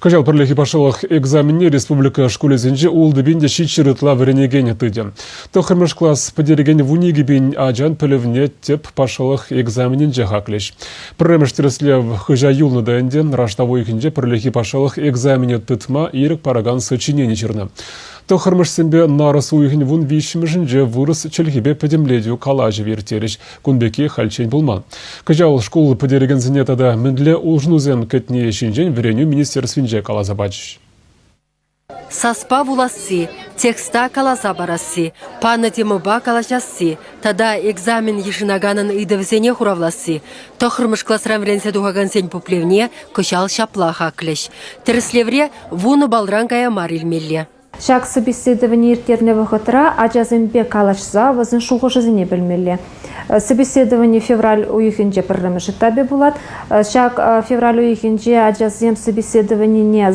Кӑҫал пӗрлехи патшалӑх экзаменне республика шкулӗсенче 6 пин те 700 ытла вӗренекен тытӗ. Тӑххӑрмӗш класс пӗтерекен 12 пин ачан пӗлӗвне тӗп патшалӑх экзаменӗнче хаклӗҫ. Пӗрремӗш тӗрӗслев хыҫа юлнӑ та ӗнтӗ. Раштав уйӑхӗнче пӗрлехи патшалӑх экзаменне тытма ирӗк паракан сочинени ҫырнӑ. Тӑххӑрмӗшсемпе нарӑс уйӑхӗн 13-мӗшӗнче вырӑс чӗлхипе пӗтӗмлетӳ калаҫӑвӗ ирттерӗҫ. Кун пекки хальччен пулман. Кӑҫал шкул пӗтерекенсене тата мӗнле улшӑнусем кӗтни ҫинчен Вӗренӳ министерствинче каласа пачӗҫ. Саспа вуласси, текста каласа парасси, панӑ темӑпа калаҫасси тата экзамен йышӑнаканӑн ыйтӑвӗсене хуравласси тӑххӑрмӗш класран вӗренсе тухакансен пуплевне кӑҫал ҫапла хаклӗҫ. Тӗрӗслевре 10 балран кая мар илмелле. Ҫак собеседование ирттернӗ вӑхӑтра ачасемпе калаҫса вӗсен шухӑшӗсене пӗлмелле. Собеседовани февраль уйӑхӗнче пӗрремӗш этапӗ пулать. Ҫак февраль уйӑхӗнче ачасем собеседованине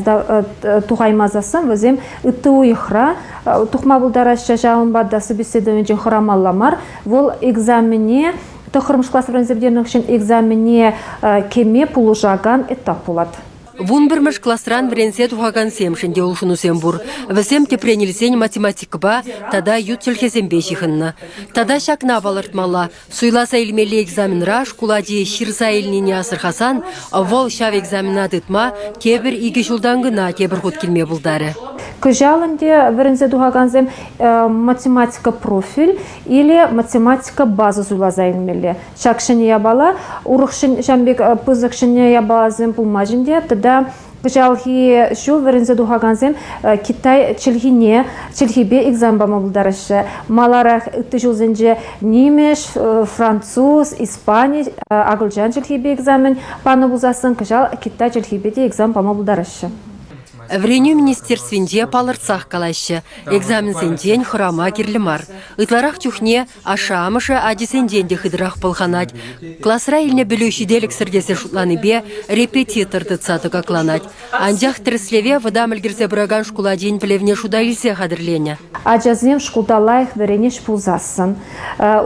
тухаймасассӑн вӗсем ытти уйӑхра тухма пултараҫҫӗ. Ҫавӑнпа та собеседованинчен хӑрамалла мар. Вӑл экзамене тӑххӑрмӗш класс вӗренсе пӗтернӗ хыҫҫӑн экзамене кӗме пулӑшакан этап пулать. 11-мӗш класран вӗренсе тухакансемшӗн те улшӑнусем пур. Вӗсем тӗпрен илсен математикӑпа тата ют чӗлхесемпе ҫыхӑннӑ. Тата ҫакна палӑртмалла, суйласа илмелли экзаменра шкул ачи ҫырса илнине асӑрхасан вӑл ҫав экзамена тытма тепӗр икӗ ҫултан кӑна тепӗр хут килме пултарӗ. Кӑҫал ӗнтӗ вӗренсе тухакансем математика профиль или математика база суйласа илмелле. Ҫак ҫӗнӗ япала урӑх ҫавӑн пек пысӑк ҫӗнӗ япаласем пулмасть ӗнтӗ. Тата кӑҫалхи ҫул вӗренсе тухакансем Китай чӗлхине чӗлхипе экзамен пама пултараҫҫӗ. Маларах ытти ҫулсенче нимӗҫ, француз, испани, акӑлчан чӗлхипе экзамен панӑ пулсассӑн кӑҫал Китай чӗлхипе те экзамен пама пултараҫҫӗ. Вӗренӳ министерствинче палӑртсах калаҫҫӗ, экзаменсенчен хӑрама кирлӗ мар. Ытларах чухне Ашшӗ-амӑшӗ ачисенчен те хытӑрах пӑлханать. Класра илнӗ пӗлӳ ҫителӗксӗр тесе шутланипе репетитор тытса тӑкакланать. Анчах тӗрӗслеве вӑтам ӗлкӗрсе пыракан шкул ачин пӗлӗвне шута илсе хатӗрленӗ. Ачасем шкулта лайӑх вӗренӗҫ пулсассӑн,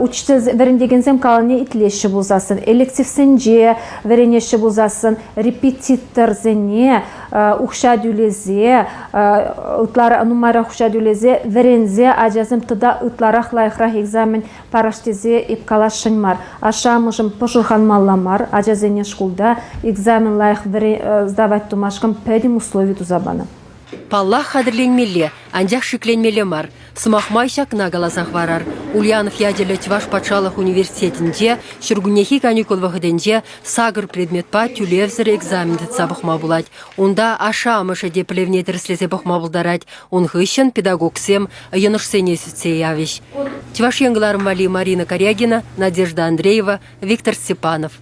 учитель вӗрентекенсем каланине итлеҫҫӗ пулсассӑн, элективсенче вӗренеҫҫӗ пулсассӑн, репетиторсене укҫа тӳлесе, ытларах нумайрах укҫа тӳлесе вӗренсе ачасем тата ытларах лайӑхрах экзамен парас тесе эп каласшӑн мар. Ашшӗ-амӑшӗн пӑшӑрханмалла мар, ачасене шкулта экзамен лайӑх сдавать тумашкӑн пӗтӗм услови туса панӑ. Паллах, хатӗрленмелле, анчах шикленмелле мар. Сӑмах май ҫакна каласа хӑварар. Ульянов ячӗллӗ Чӑваш патшалӑх университетӗнче ҫуркуннехи каникул вӑхӑтӗнче сакӑр предметпа тӳлевсӗр экзамен тытса пӑхма пулать. Унта ашшӗ-амӑшӗ те пӗлӗвне тӗрӗслесе пӑхма пултарать. Ун хыҫҫӑн педагогсем йӑнӑшсене сӳтсе явӗҫ. Чӑваш Ен кӑларӑм валли Марина Корягина, Надежда Андреева, Виктор Степанов.